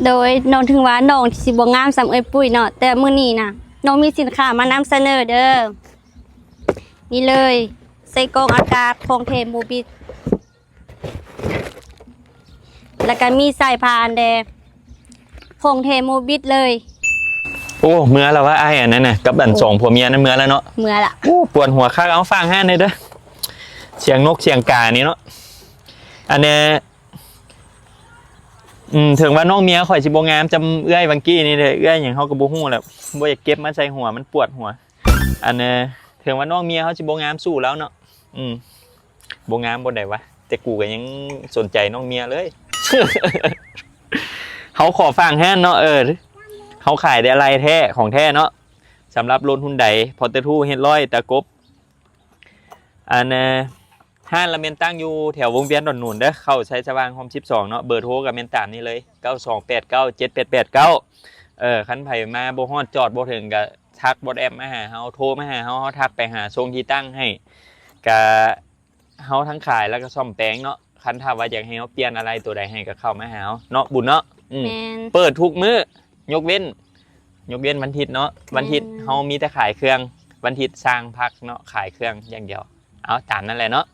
ໂດຍ ນ້ອງເຖິງວ່ານ້ອງຊິບໍ່ງາມສ່ຳເອື້ອຍປຸ້ຍເນາະ ແຕ່ມື້ນີ້ນະ ນ້ອງມີສິນຄ້າມານຳສະເໜີເດີ. ນີ້ເລີຍ ໃສ່ກອງອາກາດຂອງແທ້ໂມບິດ ແລ້ວກະມີສາຍພານແດ່ຂອງແທ້ໂມບິດເລີຍ. ໂອ້ ເມືອແລ້ວວະອ້າຍ ອັນນັ້ນນະ ກັບອັນ ໂອ້ ສອງຜົວເມຍນັ້ນເມືອແລ້ວເນາະ. ເມືອລະ ໂອ້ ປວດຫົວຄັກ. ເອົາ ຝາກຮ້ານແດ່ເດີ ສຽງນົກສຽງການີ້ເນາະ. ອັນແນ່ ອືມ ເຖິງວ່ານ້ອງເມຍຂ້ອຍຊິບໍ່ງາມສ່ຳເອື້ອຍຫວ່າງກີ້ນີ້ເດ້ ເອື້ອຍຫຍັງເຮົາກໍບໍ່ຮູ້ແຫຼະ ບໍ່ຢາກເກັບມາໃສ່ຫົວ ມັນປວດຫົວ. ອັນ ເຖິງວ່ານ້ອງເມຍເຮົາຊິບໍ່ງາມສູ້ລາວເນາະ ອືມ ບໍ່ງາມບ່ອນໃດວະ ແຕ່ກູກໍຍັງສົນໃຈນ້ອງເມຍເລີຍ. ເຮົາຂໍຝາກຮ້ານເນາະ ເອີ ເຮົາຂາຍແຕ່ອາໄຫຼ່ແທ້ຂອງແທ້ເນາະ ສຳລັບລົດຮຸນໄດ ພອດເຕີທູ ເຮັດຮ້ອຍ ຕາກົບ. ອັນ ເອີ ຮ້ານລະແມ່ນຕັ້ງຢູ່ແຖວວົງວຽນດອນໜູນເດີ ເຂົ້າໄຊສະຫວ່າງໂຮມສິບສອງເນາະ. ເບີໂທກໍແມ່ນຕາມນີ້ເລີຍ ເກົ້າສອງແປດເກົ້າເຈັດແປດແປດເກົ້າ. ເອີ ຄັນໃຜມາບໍ່ຮອດ ຈອດບໍ່ເຖິງ ກໍທັກ WhatsApp ມາຫາເຮົາ ໂທມາຫາເຮົາ ເຮົາທັກໄປຫາ ສົ່ງທີ່ຕັ້ງໃຫ້. ກະເຮົາທັງຂາຍ ແລ້ວກໍສ້ອມແປງເນາະ. ຄັນຖ້າວ່າຢາກໃຫ້ເຮົາປ່ຽນອາໄຫຼ່ຕົວໃດໃຫ້ ກໍເຂົ້າມາຫາເຮົາເນາະ ບຸນເນາະ. ອືມ ແມ່ນ ເປີດທຸກມື້ ຍົກເວັ້ນ ຍົກເວັ້ນວັນທິດເນາະ. ແມ່ນ ວັນທິດເຮົາມີແຕ່ຂາຍເຄື່ອງ ວັນທິດຊ່າງພັກເນາະ ຂາຍເຄື່ອງຢ່າງດຽວ. ເອົາ ຕາມນັ້ນແຫຼະເນາະ.